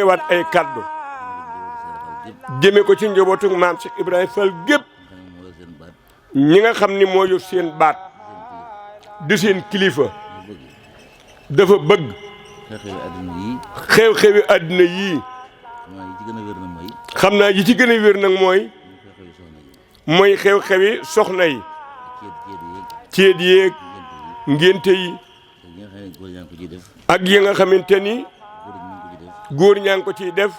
waat ay kaddu jëme ko ci njabootu maam Cheikh Ibrahima Fall gépp ñi nga xam ni moo yor seen baat di seen kilifa dafa bëgg xew-xewi àddina yii xam naa yi ci gën a wér nag mooy xew-xewi soxna yi ceet yéeg ngénte yi ak yi nga xamante ni góor ñaa ngi ko ciy def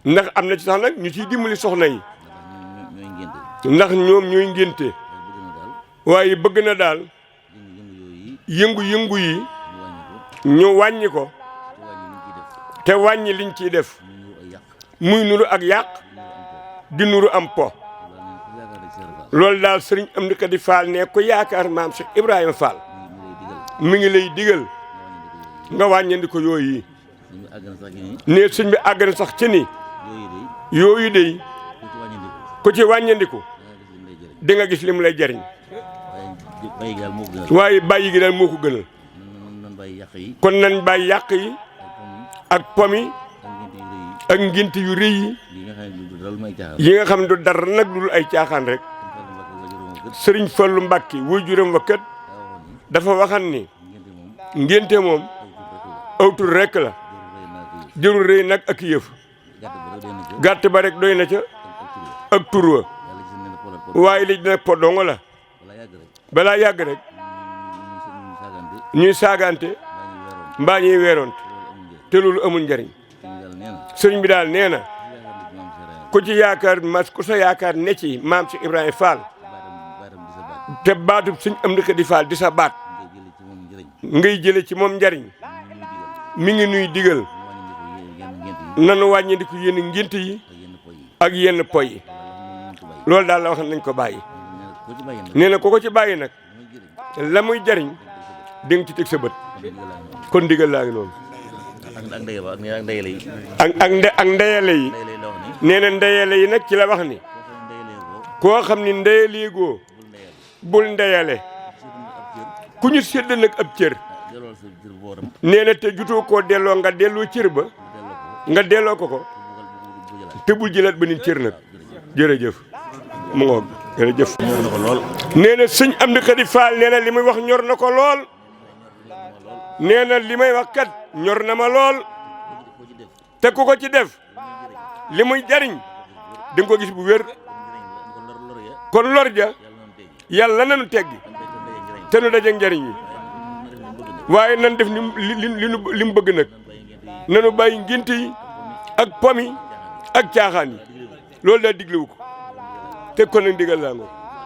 ndax am na ci sax nag ñu ciy dimbali soxna yi ndax ñoom ñooy ngénte waaye bëgg na daal yëngu-yëngu yi ñu wàññi ko te wàññi liñ ciy def muy nuru ak yàq di nuru am po loolu daal sëriñ Amdi Khady Fall ne ko yaakaar maam Cheikh Ibrahima Fall mi ngi lay digal nga wàññandi ko yooyu ne sëñ bi àgg na sax ci ni yooyu dey ku ci wàññandiku di nga gis lim lay jariñ waaye bàyyi gi daal moo ko gënal kon nañ bàyyi yàq yi ak pomi ak ngént yu rëy yi nga xam ne du dara nag dul ay caaxaan rek sëriñ Fallu Mbàkke wuy juróom wa kat dafa waxan ni ngénte moom aw tur rek la jërul rëy nag ak yëf gàtt ba rek doy na ca ak tur wa waaye li dina po dongo la balaa yàgg rek ñuy saagante mbaa ñuy weeroonte te loolu amul njariñ sëriñ bi daal nee na ku ci yaakaar ku sa yaakaar ne ci maam Cheikh Ibrahima Fall te baatub sëñ Amdi Khady Fall di sa baat ngay jële ci moom njariñ mi ngi nuy digal nanu wàññandiku yenn ngént yi ak yenn poy yi loolu daal la wax nañ ko bàyyi nee na ku ko ci bàyyi nag la muy jariñ di nga ci teg sa bët kon digal laa ngi noonu ak ndeyale yi nee na ndeyale yi nag ci la wax ni koo xam ni ndeyaleegoo bul ndeyale ku ñu sédd nag ab cër nee na te jutoo koo delloo nga delloo cër ba nga delloo ko te bul jëlaat ba ni cër nag jërëjëf mu ngoog jërëjëf nee na sëñ Amdi Khady Fall nee na li muy wax ñor na ko lool nee na li may wax kat ñor na ma lool te ku ko ci def li muy jariñ di nga ko gis bu wér kon lor ja yàlla nanu teggi te nu daje njariñ yi waaye nan def li mu bëgg nag nanu bàyyi ngént yi ak pomi ak caaxaan yi loolu daal diglewu ko te kon nag digal laa ngo